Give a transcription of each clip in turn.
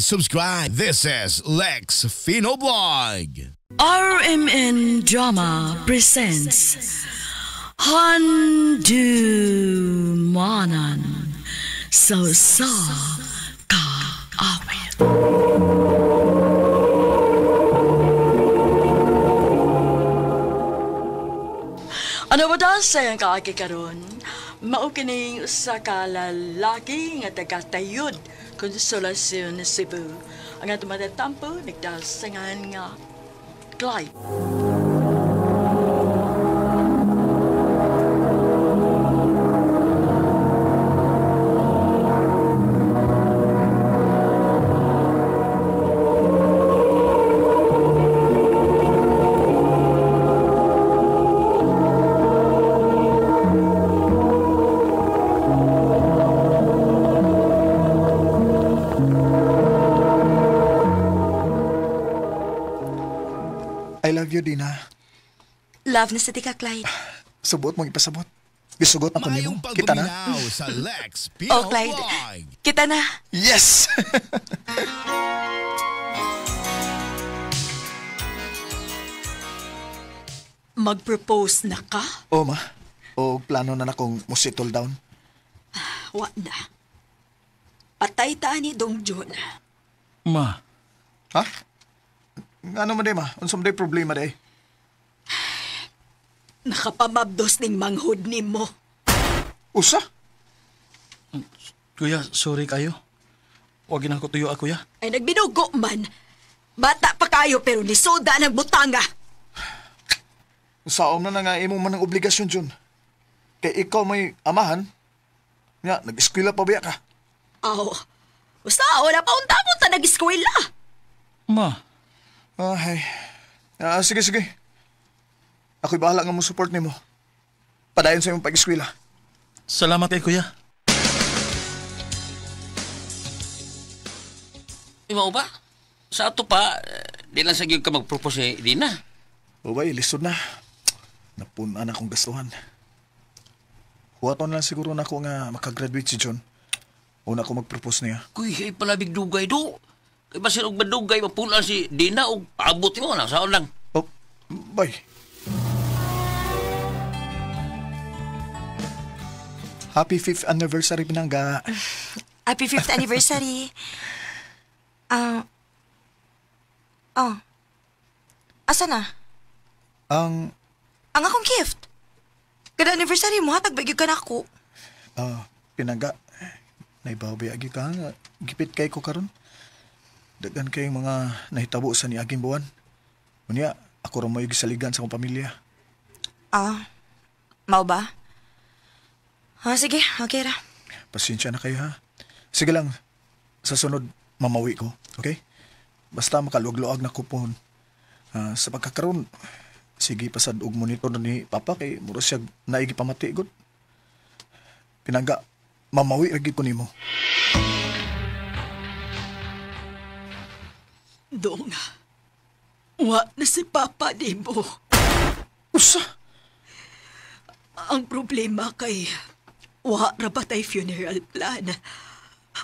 subscribe. This is Lex Fino Blog. RMN Drama presents Handumanan sa Usa Ka Awit. Ano ba da sayang kaagi karon? Mao kining usa ka lalaki nga taga-Tayud, Consolacion, Cebu. Ang atong matatampo nagdasangan nga Clyde. I love you, Dina. Love na sa tika, Clyde. Subot mong ipasabot. Gisugot ako nimo. Maayong Kita na. pagguminaw sa Lex Pino Oh, Clyde. Blog. Kita na. Yes! Mag-propose na ka? O, ma. O plano na na kong musettle down. Wa na. Patay ta ni Dong Jun. Ma, Ha? Ano man day, ma? Unsa man day problema day? Nakapamabdos ning manghod nimo. Usa? kuya, sorry kayo. Huwag na ako tuyo, kuya. Ay nagbinugo man. Bata pa kayo pero nisoda ng butanga. Saom na na nga imo man ang obligasyon, Jun. Kay ikaw may amahan. Nga, nag-eskwela pa biya ka. Aw. Usa wala pa unta mo ta nag-eskwela. Ma, Ay. Ah, sige, sige. Ako'y bahala nga mo support nimo. Padayon sa imong pag-eskwela. Salamat kay kuya. Imo ba? Sa ato pa, di lang sa gyud ka mag-propose eh, di na. O bay, lisod na. Napuna na akong gastuhan. Huwaton lang siguro na ako nga makagraduate si John. Una ko mag-propose niya. Kuy, ay palabig dugay do. Kay basin og madugay mapunan si Dina og paabot mo lang saon lang. Oh, bay. Happy 5th anniversary, Pinangga. Happy 5th anniversary. Oh. Asa na? Ang, Ang akong gift. Kada anniversary mo, hatag ba gyud ka na ako? Pinangga, naibaw ba agi ka nga? Gipit kay ko karon. Daghan kayong mga nahitabo sa niaging buwan. Unya, ako ra mo'y gisaligan sa akong pamilya. Ah, mao ba? Ah, sige, okay ra. Pasensya na kayo ha. Sige lang, sa sunod, mamawi ko, okay? Basta makaluag-luag na kupon. Sa pagkakaroon, sige pasad og monitor ni Papa kay mura siya naigi pamati gud. Pinangga, mamawi ra gid ko nimo. Dong. Wa na si Papa nimo. Usa! Ang problema kay wa ra ba tay funeral plan.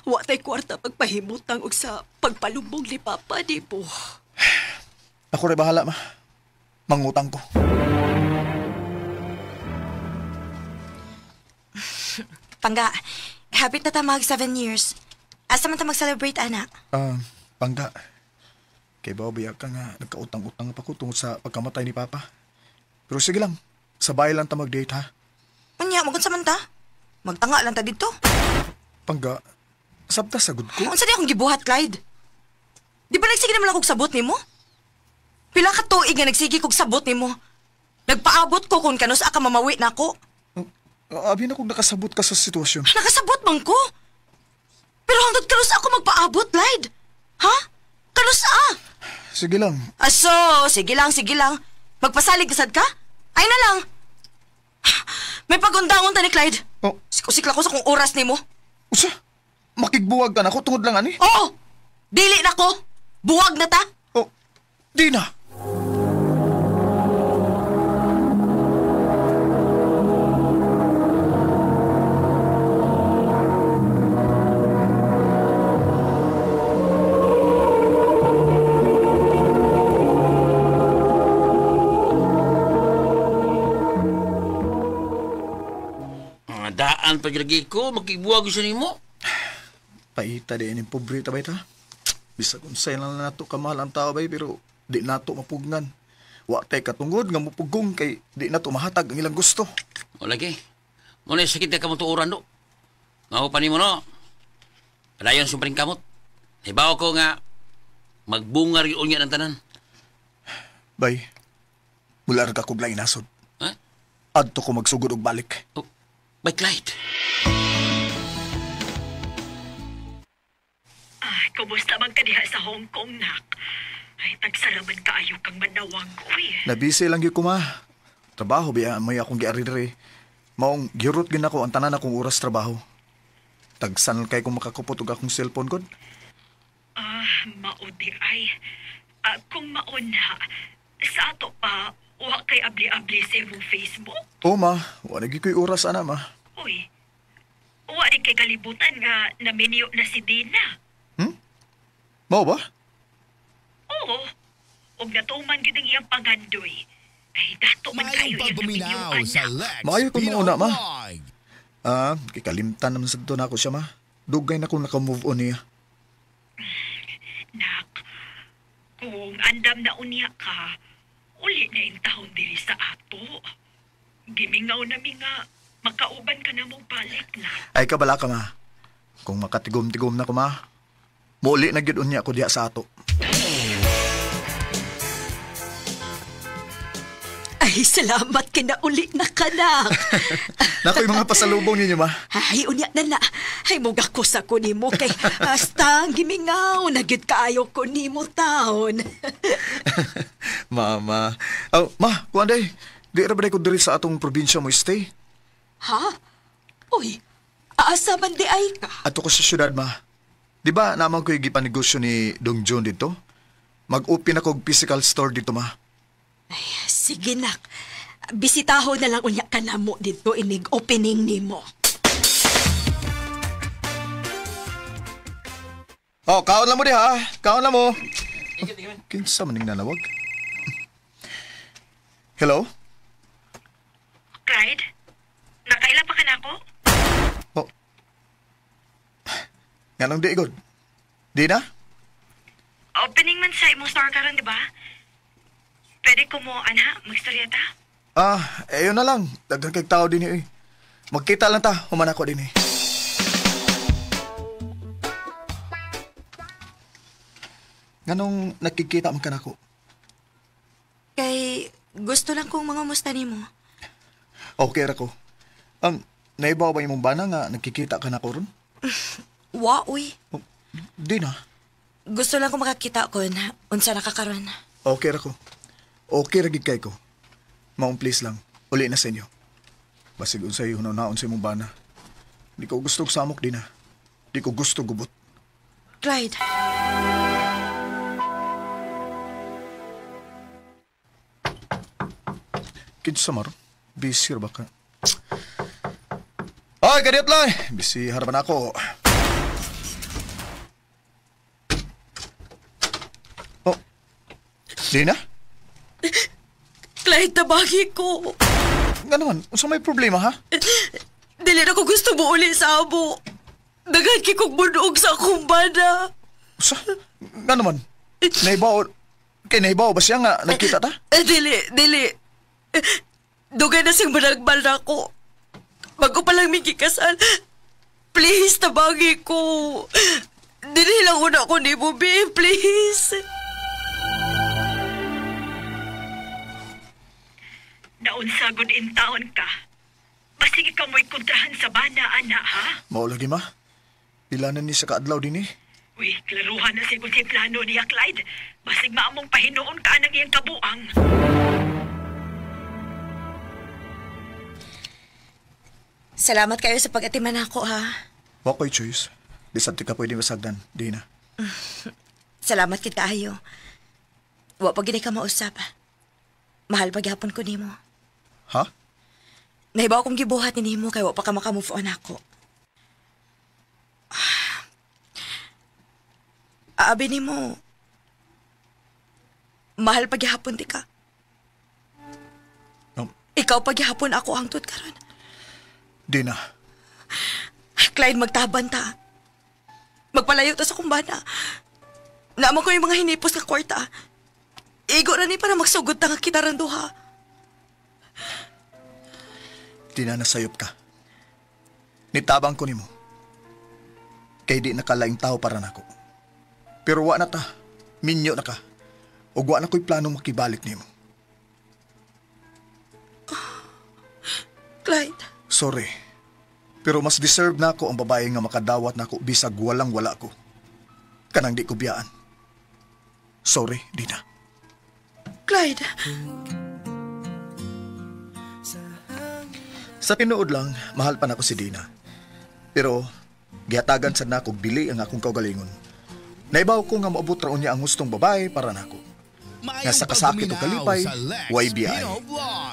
Wa tay kwarta pagpahimutang og sa pagpalumbong ni Papa nimo. Ako rin bahala, ma. Mangutang ko. Pangga, happy na ta mag 7 years. Asa man ta mag-celebrate, anak? Pangga, kay ba biya ka nga nagkautang-utang pa ko tungod sa pagkamatay ni Papa. Pero sige lang, sa bahay lang ta mag-date ha. Unya, magunsa man ta? Magtanga lang ta dito. Pangga, sabta sagud ko. Unsa di akong gibuhat, Clyde? Di ba nagsige naman akong sabot nimo? Pila ka tuig nga nagsige kog sabot nimo? Nagpaabot ko kung kanus aka mamawi na ako. Abi na kung nakasabot ka sa sitwasyon. Nakasabot man ko. Pero hangtod kanus ako magpaabot, Clyde. Ha? Kanus ah? Sige lang. Aso, sige lang, sige lang. Magpasalig ka sad ka? Ay na lang. May pagundangon ta ni Clyde. Oh. Sikusik lang ko sa kung oras nimo. Usa, makigbuwag ka na ako tungod lang ani? Oo! Dili na ko. Buwag na ta. Oh, di na. Tagaan pa lagi ko, makibuwag sa nimo. Paita di ining pobre ta bay ta. Bisag unsay lang nato kamahal ang tao bay pero di nato mapugnan. Wa tay katungod nga mupugong kay di nato mahatag ang ilang gusto. O lagi. Mo na sakit ka mo tuoran do. Mao pa nimo no. Padayon sumpring kamot. Hibaw ko nga magbunga rin unya ng tanan. Bay, mula ra ka kog laing nasod. Ha? Adto ko magsugod og balik. Oh, bay Clyde. Ay, kumusta man ka diha sa Hong Kong, nak? Ay, tagsaraman kaayo kang manawag, uy. Nabisi lang gyud ko ma. Trabaho biya may akong giari diri. Maong gihurot gyud nako ang tanan akong oras trabaho. Tagsan kay kung makakupot og akong cellphone gud. Ah, mao di ay. Ah, kung mao na, sa ato pa, wa kay abli-abli sa imong Facebook? O ma, wa na gyud ko'y oras ana ma. Uy, wa rin kay kalibutan nga naminiyo na si Dina. Mao ba? Oo, ug natuman gyud ang iyang pangandoy. Ay, dato man kayo Maayong iyang pagbuminaw naminyo, sa anak. Lex Maayo kung Pino mauna, ma. Vlog. Ah, kikalimtan naman sa to na ako siya ma. Dugay na kong naka-move on niya. Nak, kung andam na unya ka, uli na yung taon diri sa ato. Gimingaw na mi nga, makauban ka na mong balik na. Ay kabala ka ma. Kung makatigom-tigom na ko ma, muli na gyud unya ko diha sa ato. Ay, salamat kinauli na ka, nak. Nakoy mga pasalubong ninyo ma. Ay, unya na na. Ay, mugakos ako nimo kay hasta ang gimingaw na gyud kaayo ko nimo taon. Mama. Oh, ma, kuan day. Di ra ba day ko diri sa atong probinsya mo stay? Ha? Uy, aasa man di ay ka? Ato ko sa syudad ma. Di ba naman ko'y gipanegosyo ni Dong Jun dito? Mag-open ako og physical store dito ma. Ay, sige nak. Bisitaho na lang unya ka na mo dito inig opening nimo. Oh, kaon lang mo di ha. Kaon lang mo. Kinsa man ning nanawag? Hello? Clyde? Nakaila pa ka na ako? Oh. Nganong di god? Di na? Opening man sa imong store karon, di ba? Pwede ko mo, ana, magstorya ta? Ah, ayun na lang. Daghan kay tao din eh. Magkita lang ta, human ako din eh. Nganong nakikita man ka nako? Kay gusto lang kong mga musta nimo. Okay ra ko. Naibaw ba imong bana nga nagkikita ka nako ron? Wa, uy. Oh, di na. Gusto lang kong makakita kon unsa na ka karon. Okay ra ko. Okay ra gid kay ko. Maong please lang. Uli na sa inyo. Basig unsay hunaw-naon sa imong bana. Di ko gusto og samok din na. Di ko gusto gubot. Clyde. Kinsa man? Busy ra ba ka? Ay, kadiyot lang! Busy harapan ako. Oh. Di na? Clyde, tabagi ko. Nga naman, unsa may problema ha? Dili na ko gusto mo uli sa amo. Daghan kay kong bunog sa akong bana. Unsa? Nga naman? Naibaw, kay naibaw ba siya nga nagkita ta? Dili, dili. Dugay na siyang managbal na ako. Bago pa lang may kikasal. Please, tabagi ko. Dili lang una ko ni mo, babe. Please. Naunsa gud in taon ka. Basig ikaw mo'y kontrahan sa bana, ana, ha? Mao lagi ma. Pila na ni sa kaadlaw din eh. Uy, klaruhan na siguro si plano niya, Clyde. Basig maamong pahinoon ka ng iyang kabuang. Salamat kayo sa pag-atiman ako, ha? Wa ko'y choice. Di sad ka pwede masagdan, di na. Salamat kita ayo. Wa pa gid ka mausap. Mahal pa gyapon ko nimo. Ha? Nahibaw akong gibuhat ni nimo kay wa pa ka maka-move on ako. Aabi nimo. Mahal pa gyapon di ka. No, Ikaw pa gyapon ako hangtod karon. di na. Clyde, magtaban ta. Magpalayo ta sa kumbana. Naman ko yung mga hinipos nga kwarta. Igo na ni para magsugod ta nga kita rang duha. Di na nasayop ka. Nitabang ko nimo. Kay di nakalaing tao para nako. Pero wa na ta. Minyo na ka. Ug wa na ko'y planong makibalik nimo. Clyde. Sorry. Pero mas deserve na ako ang babae nga makadawat nako bisag walang wala ko. Kanang di ko biyaan. Sorry, Dina. Clyde. Sa tinuod lang, mahal pa nako si Dina. Pero gihatagan sad nako dili ang akong kaugalingon. Naibaw ko nga moabot ra unya ang hustong babae para nako. Nga sa kasakit o kalipay, way biyay.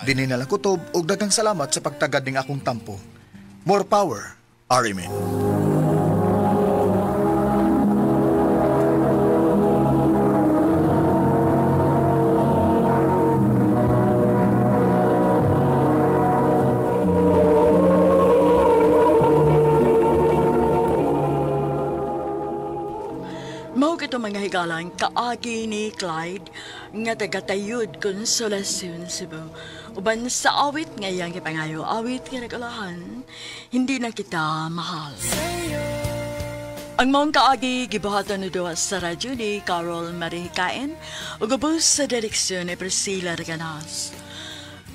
Dini na lang kutob og daghang salamat sa pagtagad ning akong tampo. More power, Arimin. Mao kito mga higalang kaagi ni Clyde nga taga-tayod Consolacion, Cebu. Uban sa awit nga iyang gipangayo, awit nga nag-ulahan, hindi na kita mahal. Ang maong kaagi gibuhaton ni duha sa radyo ni Carol Marihikain ug ubos sa direksyon ni Priscilla Reganas.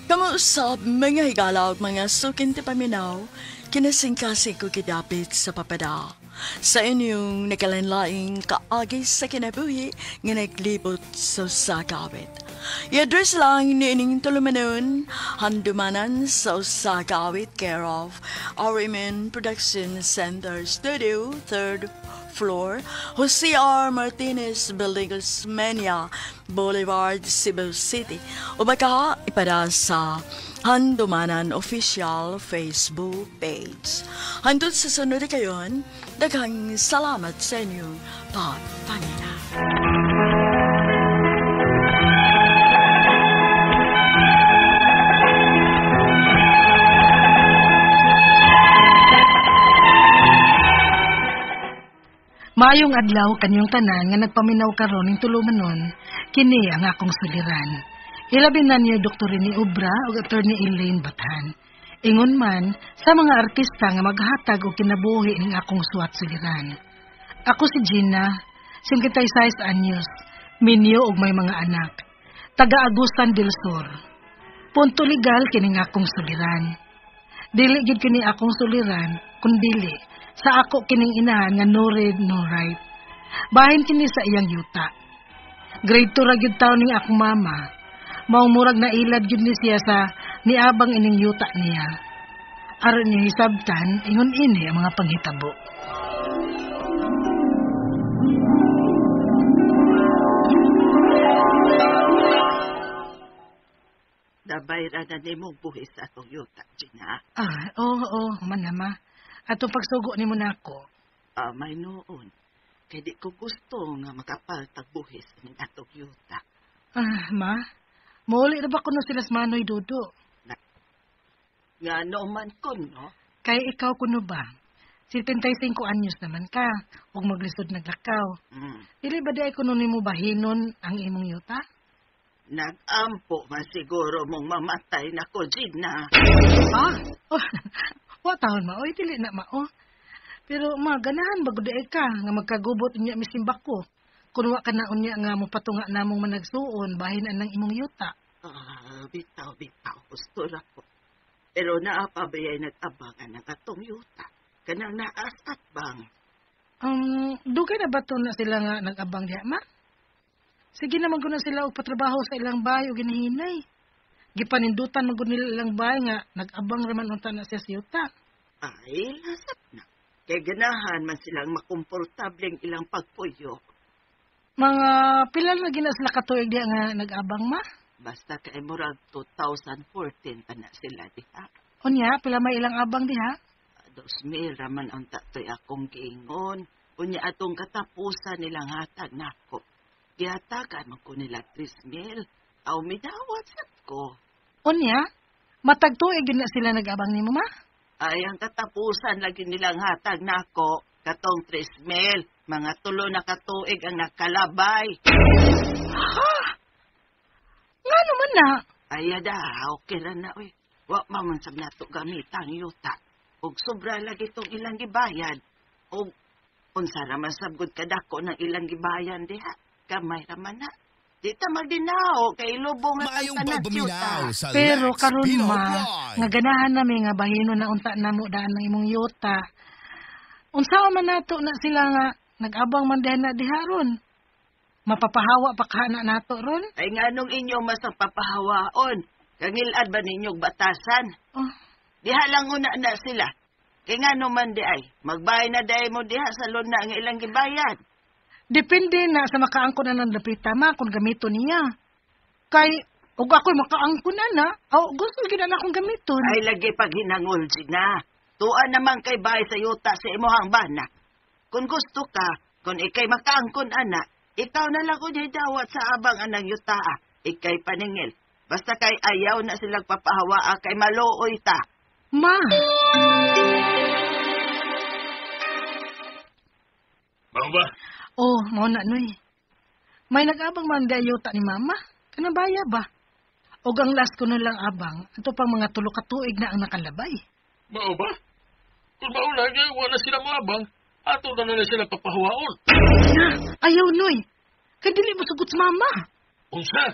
Kamo usab mga higala ug mga sukin ti paminaw, kinasingkasing ko gidapit sa papada. Sa inyong nakalanlaing kaagi sa kinabuhi nga naglibot sa usa ka awit. I-address lang ni ining tulumanon, handumanan sa usa ka awit, care of RMN Production Center Studio, 3rd floor, Jose R. Martinez Building, Osmeña Boulevard, Cebu City. O baka ipada sa Handumanan Official Facebook page. Hantod sa sunod kayon, daghang salamat sa inyong pagpangina. Maayong adlaw kanyong tanan nga nagpaminaw karon ning tulumanon, kini ang akong suliran. Ilabi na niyo Dr. Rene Obra ug Attorney Elaine Bathan. Ingon man sa mga artista nga maghatag og kinabuhi ning akong suwat suliran. Ako si Gina, 56 anyos, minyo og may mga anak. Taga Agusan del Sur. Punto legal kining akong suliran. Dili gid kini akong suliran, kun dili sa ako kining inahan nga no read no write. Bahin kini sa iyang yuta. Grade 2 ra gyud taon ning akong mama. Maumurag na ilad gyud ni siya sa niabang ining yuta niya. Aron niyo hisabtan, ingon ini ang mga panghitabo. Dabay ra na nimo buhis sa atong yuta, Gina. Ah, oo, oo, man na ma. Atong pagsugo nimo nako. Ah, may noon. Kay di ko gusto nga makapaltag buhis ning atong yuta. Ah, ma. Mauli na ba kuno sila sa Manoy Dudo? Nga no man kuno? Kay ikaw kuno ba? 75 anyos naman ka, ug maglisod naglakaw. Dili ba di ay kuno nimo bahinon ang imong yuta? Nag-ampo man siguro mong mamatay na ko, Gina. Ah? Oh, wa taon ma, oy, dili na ma, oh. Pero ma, ganahan ba gud ay ka nga magkagubot unya misimba ko? Kun wa ka na unya nga mopatunga namong managsuon, bahin anang imong yuta. Ah, bitaw, bitaw, gusto ra ko. Pero naa pa ba yay nag-abangan ang atong yuta? Kanang naas at bang? Dugay na ba to na sila nga nag-abang diha, ma? Sige naman ko na sila og patrabaho sa ilang bahay o ginahinay. Gipanindutan man gud nila ilang bahay nga nag-abang raman unta na siya sa yuta. Ay, lasap na. Kay ganahan man silang makomportableng ilang pagpuyo. Mga pila na gina sila katuig diha nga nag-abang, ma? Basta kay murag 2014 pa na sila diha. Unya, pila may ilang abang diha? 2,000 raman ang tatoy akong giingon. Unya atong katapusan nilang hatag nako. Gihatagan man ko nila 3,000. Aw midawat sad ko. Unya, matag tuig gyud na sila nag-abang nimo, ma? Ay, ang katapusan lagi nilang hatag nako, katong 3,000. Mga 3 na katuig ang nakalabay. Ha? Nga naman na. Ay, ada, okay ra na, uy. Wa man sab nato gamitang yuta. Og sobra lagi tong ilang gibayad. Og unsa ra man sab gud kadako ng ilang gibayan diha. Gamay ra man na. Di ta magdinaw kay lubong na Maayong tanan pagpaminaw yuta. sa Pero Lex karon Pino ma, Vlog. nga ganahan nami nga bahino na unta namo daan ng imong yuta. Unsa man nato na sila nga nag-abang man diha na diha ron. Mapapahawa pa ka na nato ron? Ay nganong inyo mas ang papahawaon? Kangilad ba ninyong batasan? Oh. Diha lang una na sila. Kay ngano man di ay, magbayad na day mo diha sa luna ang ilang gibayad. Depende na sa makaangkon na ng dapita ma kung gamito niya. Kay og ako'y makaangkon na na, aw, gusto gyud na akong gamiton. Ay lagi pag hinangol na. Tuan naman kay bahay sa yuta sa imuhang bana. Kung gusto ka, kung ikay makaangkon ana, ikaw na lang kunya'y dawat sa abang anang yuta, ikay paningil. Basta kay ayaw na silang papahawaa kay maluoy ta. Ma! Mao ba? Oh, mao na noy. May nag-abang man di yuta ni mama. Kanabaya ba? Og ang last ko na lang abang, ato pang mga 3 ka tuig na ang nakalabay. Mao ba? Kung mao lagi, wala sila maabang, ato na nila sila papahawaon. Na, ayaw noy. Kay dili mo sugot sa mama. Unsa?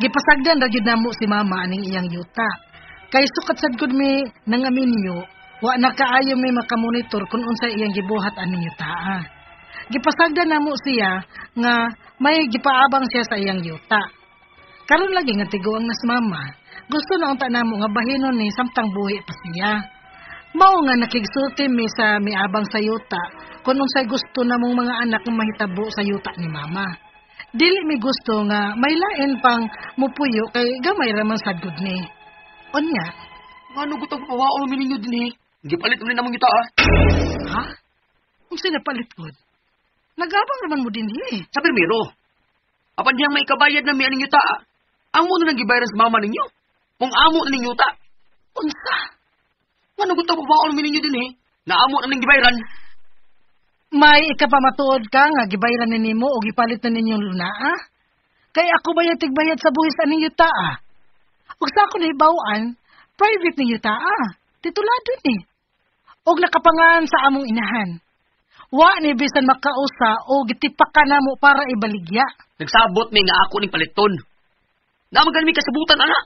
Gipasagdan ra gyud namo si mama aning iyang yuta. Kay sukat sad gud mi nangaminyo, wa na kaayo mi makamonitor kung unsay iyang gibuhat aning yuta. Gipasagdan namo siya nga may gipaabang siya sa iyang yuta. Karon lagi nga tiguang nas mama, gusto na unta namo nga bahinon ni samtang buhi pa siya. Mao nga nakigsulti mi sa miabang sa yuta kung unsay gusto namong mga anak nga mahitabo sa yuta ni mama. Dili mi gusto nga may lain pang mupuyo kay gamay ra man sad gud ni. Unya, ngano gutang pawaon mi ninyo dinhi? Gipalit man namong yuta ah. Ha? Unsa napalit gud? Nagabang raman mo dinhi. Sa primero. Apan diyang may kabayad na mi aning yuta. Amo na nang gibayaran sa mama ninyo. Kung amo na ning yuta. Unsa? Ngano gutang pawaon mi ninyo dinhi? Naamo na ning gibayaran. May ikapamatuod ka nga gibayaran ni nimo o gipalit na ninyong lunaa? Kay ako ba yung tigbayad sa buhis aning yuta ah? Ug sa ako nahibaw-an, private ni yuta ah. Titulado ni. Og nakapangan sa among inahan. Wa ni bisan makausa o gitipak ka namo para ibaligya. Nagsabot mi nga ako ning paliton. Naman mi kasabutan ana.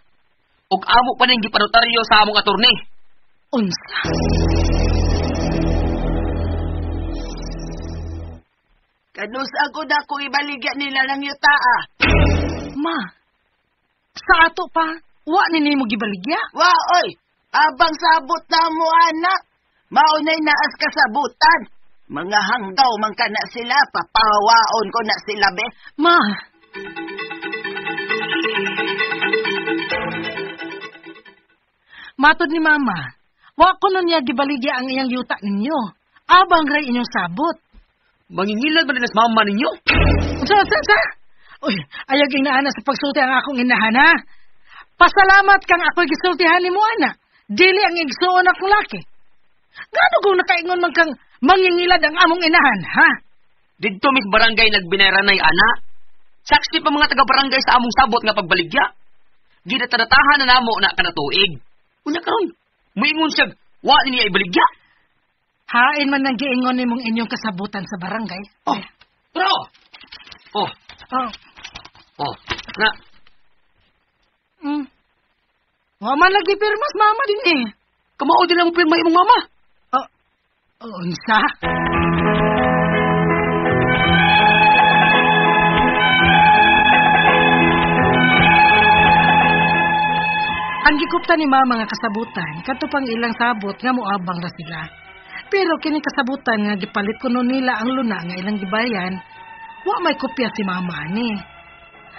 Og amo pa ning gipanotaryo sa among atorne. Unsa? Kanus ako na kung ibaligya nila ng yuta ah. Ma, sa ato pa, wa ni nimo gibaligya? Wa, oy! Abang sabot na mo, anak. Maunay naas kasabutan. Mga hanggaw man ka na sila, papahawaon ko na sila, be. Ma! Matod ni Mama, wa ko nun niya gibaligya ang iyang yuta ninyo. Abang ray inyong sabot. Mangingilad ba din as mama ninyo? Sa, sa, sa! Uy, ayaw inaana sa pagsulti ang akong inahan, ha? Pasalamat kang ako'y gisultihan ni mo, ana. Dili ang igsuon akong laki. Gano kung nakaingon man kang mangingilad ang among inahan, ha? Didto mis barangay nagbinaranay, ana. Saksi pa mga taga-barangay sa among sabot nga pagbaligya. Ginataratahan na namo na kanatuig. Unya karon, muingon siya, wa niya ibaligya. Hain man ang giingon nimong inyong kasabutan sa barangay. Oh, bro. Oh. Oh. Oh, na. Wa man lagi pirmas mama din eh. Kamao din ang pirma imong mama. Oh, unsa? Ang gikupta ni mama nga kasabutan, kadto pang ilang sabot nga moabang ra sila. Pero kini kasabutan nga gipalit kuno nila ang luna nga ilang gibayan, wa may kopya si mama ni.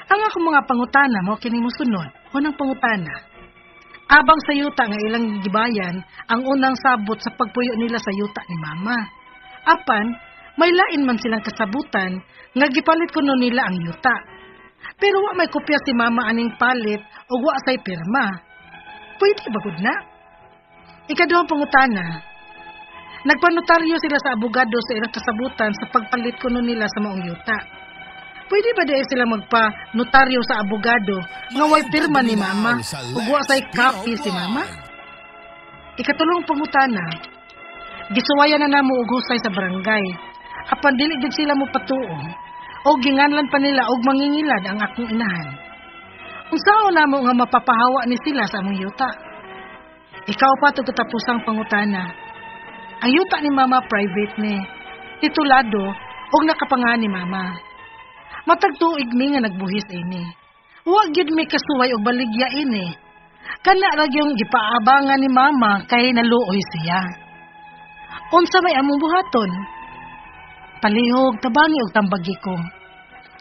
Ang akong mga pangutana mo kini mosunod. Unang pangutana, Abang sa yuta nga ilang gibayan ang unang sabot sa pagpuyo nila sa yuta ni mama. Apan, may lain man silang kasabutan nga gipalit kuno nila ang yuta. Pero wa may kopya si mama aning palit ug wa say pirma. Pwede ba gud na? Ikaduhang pangutana. Nagpanotaryo sila sa abogado sa ilang kasabutan sa pagpalit kuno nila sa maong yuta. Pwede ba diay sila magpa-notaryo sa abogado nga way pirma ni mama ug wa say copy si mama? Ikatulong pangutana. Gisuwayan na namo og husay sa barangay. Apan dili gid sila mopatuo. O ginganlan pa nila og mangingilad ang akong inahan. Unsaon namo nga mapapahawa ni sila sa among yuta? Ikaupat ug katapusang pangutana. Ang yuta ni mama private ni. Titulado og nakapangalan ni mama. Matag tuig mi nga nagbuhis ini. Wa gyud mi kasuway og baligya ini. Kana ra gyung gipaabangan ni mama kay naluoy siya. Unsa may among buhaton? Palihog tabangi og tambagi ko.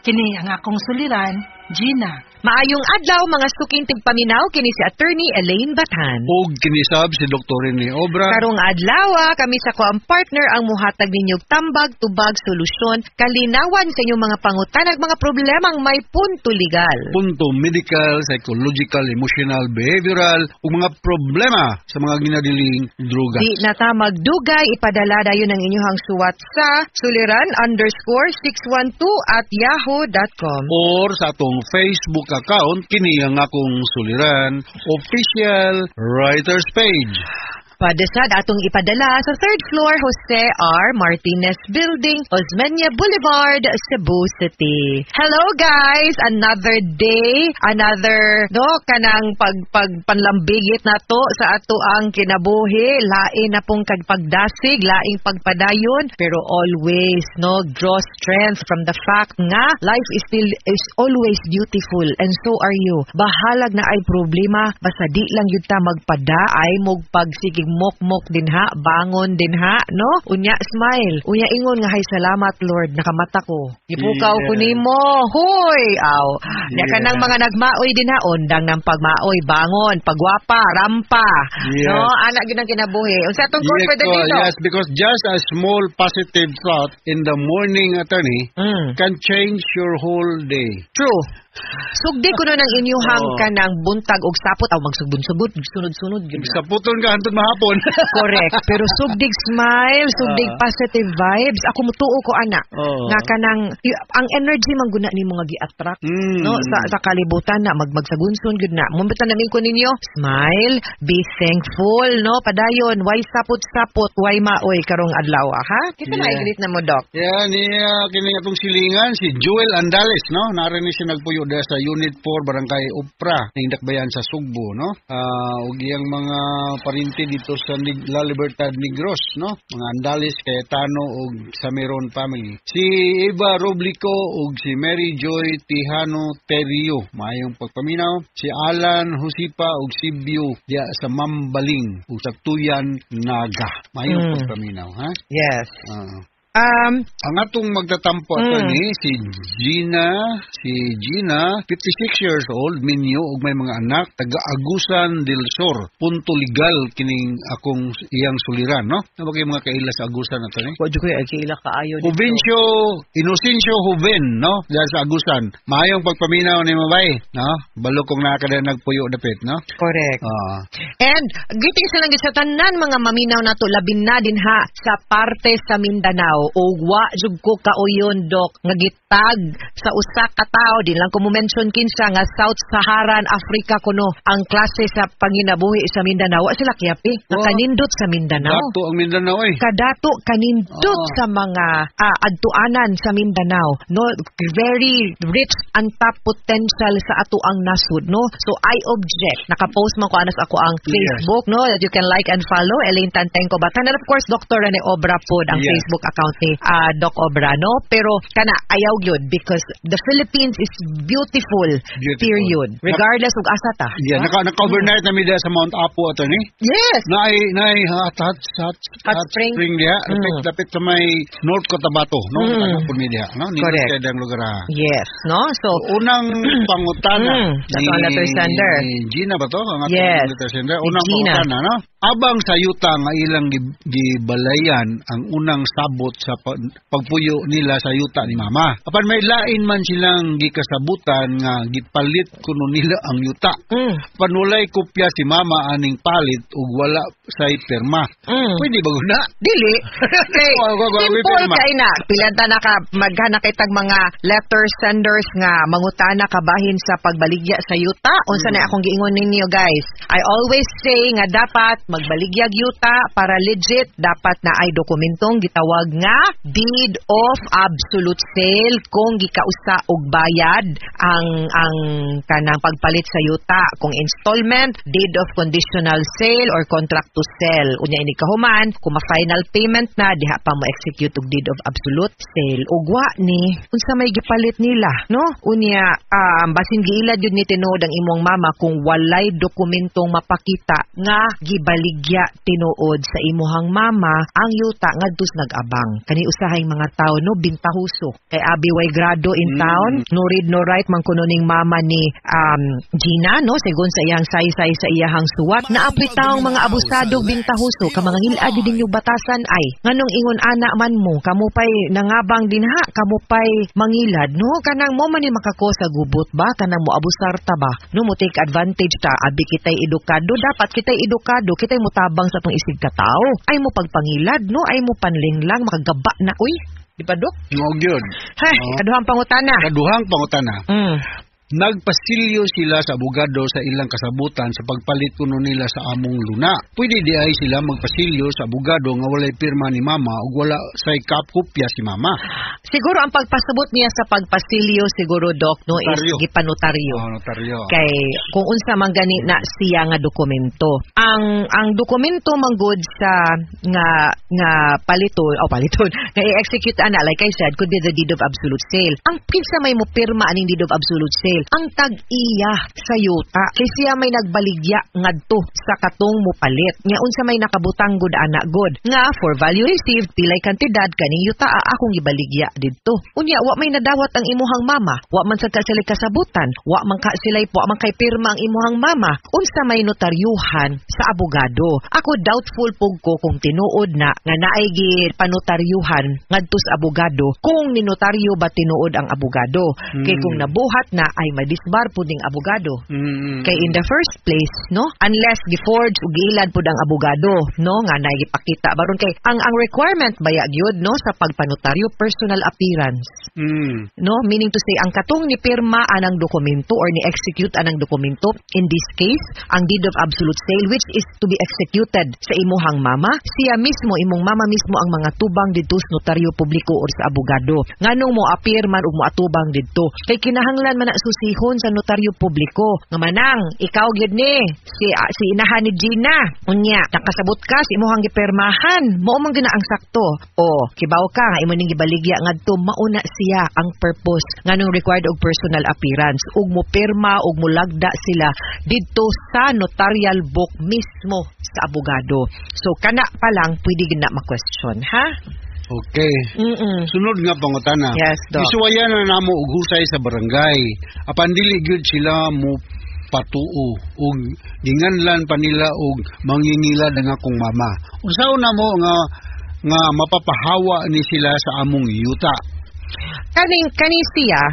Kini ang akong suliran, Gina. Maayong adlaw, mga suking tigpaminaw, kini si Attorney Elaine Bathan. Ug kinisab si Dr. Rene Obra. Karong adlaw, kami sa kuang partner ang muhatag ninyog tambag, tubag, solusyon, kalinawan sa inyong mga pangutanag, mga problemang may punto legal. Punto medical, psychological, emotional, behavioral ug mga problema sa mga ginadiling droga. Di na ta magdugay, ipadala dayon ang inyong suwat sa suliran_612@yahoo.com. Or sa atong Facebook account, kini ang akong suliran official writers page. Pwede sad atong ipadala sa third floor, Jose R. Martinez Building, Osmeña Boulevard, Cebu City. Hello guys! Another day, another no kanang pag pagpanlambigit na to sa ato ang kinabuhi, lain na pong kagpagdasig, laing pagpadayon, pero always no draw strength from the fact nga life is still is always beautiful and so are you. Bahalag na ay problema, basta di lang yun ta magpada ay mog pagsigig mokmok din ha, bangon din ha, no? Unya smile, unya ingon nga hay salamat Lord, nakamata ko. Gipukaw ko nimo, huy, aw. Nya kanang mga nagmaoy din ha, undang ng pagmaoy, bangon, pagwapa, rampa. No, ana gyud ang kinabuhi. Unsa atong quote for the day, Doc? Yes, because just a small positive thought in the morning, attorney, can change your whole day. True. Sugdi kuno ng inyuhang kanang buntag og sapot aw magsugbon-sugod, sunod-sunod gyud na. Saputon ka hantod mahapon. Correct. Pero sugdig smile, sugdig positive vibes. Ako mutuo ko ana. Nga kanang ang energy man guna nimo nga gi-attract no sa kalibutan na magmagsagunson gyud na. Mumbitan namin ko ninyo, smile, be thankful, no? Padayon, why sapot-sapot, why maoy karong adlaw, ha? Kita na greet na mo, Doc. Yeah, niya kini atong silingan si Joel Andales, no? Nari ni siya nagpuyo dira sa Unit 4, Barangay Upra, ning Dakbayan sa Sugbo, no? Ug iyang mga parinti dito sa La Libertad Negros, no? Mga Andales, Cayetano ug Samiron family. Si Eva Roblico ug si Mary Joy Tijano Terio, maayong pagpaminaw. Si Alan Husipa ug Sibyo diya sa Mambaling ug sa Tuyan, Naga. Maayong pagpaminaw, ha? Yes. Ang atong magtatampo attorney, si Gina, 56 years old, minyo ug may mga anak, taga Agusan del Sur. Punto legal kining akong iyang suliran, no? Ano ba kayo mga kaila sa Agusan, attorney? Wa jud ko ay kaila kaayo dito. Juvencio Inocencio Juven, no? Diyan sa Agusan. Maayong pagpaminaw ni Mabay, no? Balo kong nakada nagpuyo dapit, no? Correct. And greetings na lang gyud sa tanan mga maminaw nato, labin na din ha sa parte sa Mindanao. Ug wa jud ko kauyon, Dok, nga gitag sa usa ka tawo, di lang ko mo mention kinsa, nga South Saharan Africa kuno ang klase sa panginabuhi sa Mindanao. Wa sila kiyapi nga kanindot sa Mindanao. Dato ang Mindanao eh. Kadato kanindot sa mga adtuanan sa Mindanao, no? Very rich untapped potential sa ato ang nasud, no? So I object. Nakapost man ko anas ako ang Facebook, no, that you can like and follow, Elaine Tantengco Batan, and of course Dr. Rene Obra pod ang Facebook account. ni Doc Obra, no? Pero kana ayaw gyud because the Philippines is beautiful, Beautiful. Period. Regardless ug asa ta. Yeah, naka overnight na mi diha sa Mount Apo, attorney. Yes. Naay hot hot hot Hot spring. Spring diha, lapit, lapit sa may North Cotabato, no? Ano po mi diha, no? Nindot Correct. kay dang lugar, ah. Yes, no? So unang pangutana Ato ang letter sender. Gina ba to? Ang atong Yes. letter sender. Ni Unang Gina. pangutana, no? Abang sa yuta nga ilang gibalayan ang unang sabot sa pagpuyo nila sa yuta ni mama. Apan may lain man silang gikasabutan nga gipalit kuno nila ang yuta. Apan walay kopya si mama aning palit ug wala say pirma. Pwede ba guna? Dili. Kay Wa- simple pirma. kay na. Pila ta na ka maghanak kitag mga letter senders nga mangutana kabahin sa pagbaligya sa yuta. Unsa na akong giingon ninyo, guys? I always say nga dapat magbaligyag yuta para legit, dapat na ay dokumentong gitawag nga deed of absolute sale kung gikausa og bayad ang kanang pagpalit sa yuta, kung installment, deed of conditional sale or contract to sell. Unya ini kahuman, kung ma-final payment na diha pa mo execute og deed of absolute sale. Ug wa ni unsa may gipalit nila, no? Unya basin giilad yun ni tinuod ang imong mama kung walay dokumentong mapakita nga gibaligya tinuod sa imuhang mama ang yuta ngadto sa nag-abang. Kani usahay mga tao, no, bintahuso kay abi way grado in town, no read no write man kuno ning mama ni Gina, no, segun sa iyang saysay sa iyahang suwat. Naapoy taong mga abusado, bintahuso ka mga ngilad ninyo batasan ay nganong ingon ana man mo, kamo pay nangabang dinha, kamo pay mangilad, no? Kanang mo man ni makako sa gubot ba, kanang mo abusar ta ba, no, mo take advantage ta. Abi kitay edukado, dapat kitay edukado, kitay motabang sa atong isig katao, ay mo pagpangilad, no, ay mo panlinglang makagaba na uy, di ba, Dok? Mao gyud. Hay, kaduhang pangutana. Kaduhang pangutana. Nagpasilyo sila sa abogado sa ilang kasabutan sa pagpalit kuno nila sa among luna. Pwede di ay sila magpasilyo sa abogado nga walay pirma ni mama ug wala say kopya si mama? Siguro ang pagpasabot niya sa pagpasilyo siguro, Doc, no, is Notaryo. gipanotaryo. Oh, notaryo. Kay kung unsa man gani na siya nga dokumento. Ang dokumento man gud sa nga nga paliton o paliton nga i-execute ana, like I said, could be the deed of absolute sale. Ang kinsa may mo pirma aning deed of absolute sale? Ang tag-iya sa yuta. Kay siya may nagbaligya ngadto sa katong mopalit. Nga unsa may nakabutang gud ana gud nga for value received, pilay kantidad kaning yuta akong gibaligya didto. Unya wa may nadawat ang imuhang mama, wa man sad ka sila kasabutan, wa man ka sila, wa man kay pirma ang imuhang mama. Unsa may notaryuhan sa abogado? Ako, doubtful pug ko kung tinuod na nga naay gipanotaryuhan ngadto sa abogado, kung ninotaryo ba tinuod ang abogado. Kay kung nabuhat na ay madisbar pud ning abogado. Kay in the first place, no, unless giforge ug giilad pud ang abogado, no, nga naigipakita baron kay ang requirement baya gyud, no, sa pagpanotaryo, personal appearance. No, meaning to say ang katong ni pirma anang dokumento or ni execute anang dokumento, in this case ang deed of absolute sale which is to be executed sa imuhang mama, siya mismo, imong mama mismo ang mga tubang didto sa notaryo publiko or sa abogado. Nganong mo appear man ug moatubang didto? Kay kinahanglan man na susihon sa notaryo publiko nga manang ikaw gyud ni si inahan ni Gina, unya nakasabot ka sa imuhang gipirmahan, mao man gyud na ang sakto o kibaw ka nga imo ning gibaligya ngadto. Mauna siya ang purpose nganong required og personal appearance ug mo pirma ug molagda sila didto sa notarial book mismo sa abogado. So kana pa lang pwede gyud na ma-question, ha. Okay. Sunod nga pangutana. Yes, Doc. Gisuwayan na namo og husay sa barangay. Apan dili gyud sila mo patuo ug ginganlan pa nila og mangingilad ang akong mama. Unsaon namo nga nga mapapahawa ni sila sa among yuta? Kaning kani siya,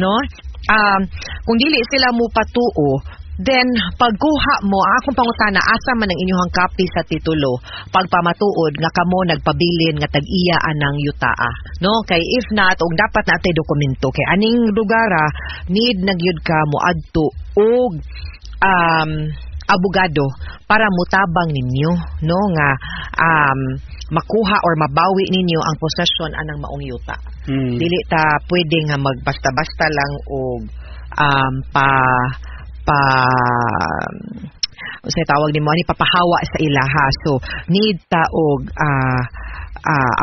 no, kung dili sila mo patuo, then pagkuha mo, ang akong pangutana, asa man ang inyong copy sa titulo pagpamatuod nga kamo nagpabilin nga tag-iya anang yutaa, no? Kay if not, og dapat na atay dokumento kay aning lugara need na gyud ka moadto og abogado para mutabang ninyo, no, nga makuha or mabawi ninyo ang possession anang maong yuta. Dili ta pwede nga magbasta-basta lang og pa pa unsay tawag nimo ani, papahawa sa ilaha. So need ta og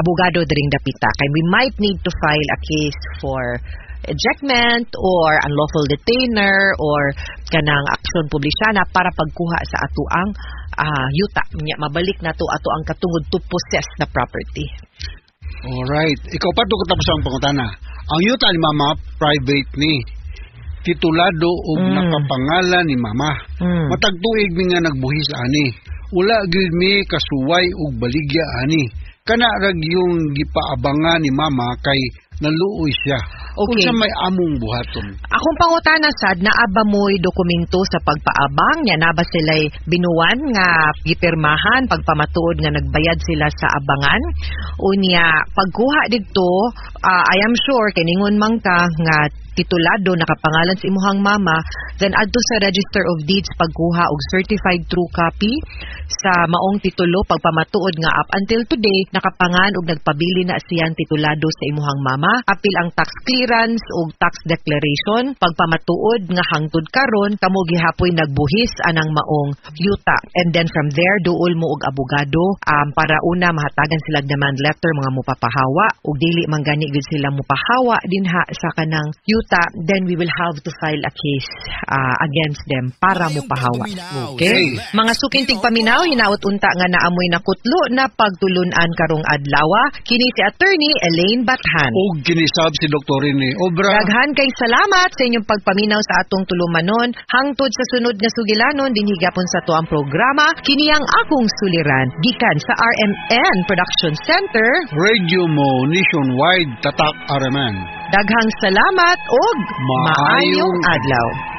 abogado diring dapita kay we might need to file a case for ejectment or unlawful detainer or kanang aksyon publisyana para pagkuha sa atoang yuta. Nya mabalik nato ato ang katungod to possess the property. Alright. Ikaw pa katapos ang pangutana. Ang yuta ni mama, private ni. Titulado og nakapangalan ni mama. Matag tuig mi nga nagbuhis ani. Wala gyud mi kasuway og baligya ani. Kana ra yung gipaabangan ni mama kay naluoy siya. Okay. Unsa may among buhaton? Akong pangutana sad, naa ba mo'y dokumento sa pagpaabang nya? Naa ba sila'y binuwan nga gipirmahan pagpamatuod nga nagbayad sila sa abangan? Unya pagkuha didto, I am sure kay ningon man ka nga titulado nakapangalan sa imuhang mama, then adto sa Register of Deeds pagkuha og certified true copy sa maong titulo pagpamatuod nga up until today nakapangan og nagpabili na siyang titulado sa imuhang mama. Apil ang tax clearance og tax declaration pagpamatuod nga hangtod karon kamo gihapoy nagbuhis anang maong yuta. And then from there duol mo og abogado para una mahatagan sila demand letter mga mupapahawa, ug dili man gani gyud sila mupahawa dinha sa kanang yuta, then we will have to file a case against them para mupahawa. Okay. Mga suking tigpaminaw, hinaot unta nga naamoy nakutlo na pagtulunan karong adlawa. Kini si Attorney Elaine Bathan. Og kinisab si Dr. Rene Obra. Daghan kay salamat sa inyong pagpaminaw sa atong tulumanon. Hangtod sa sunod nga sugilanon, dinhi gapon sa to ang programa. Kini ang akong suliran gikan sa RMN Production Center. Radio Mo Nationwide, Tatak RMN. Daghang salamat og maayong adlaw.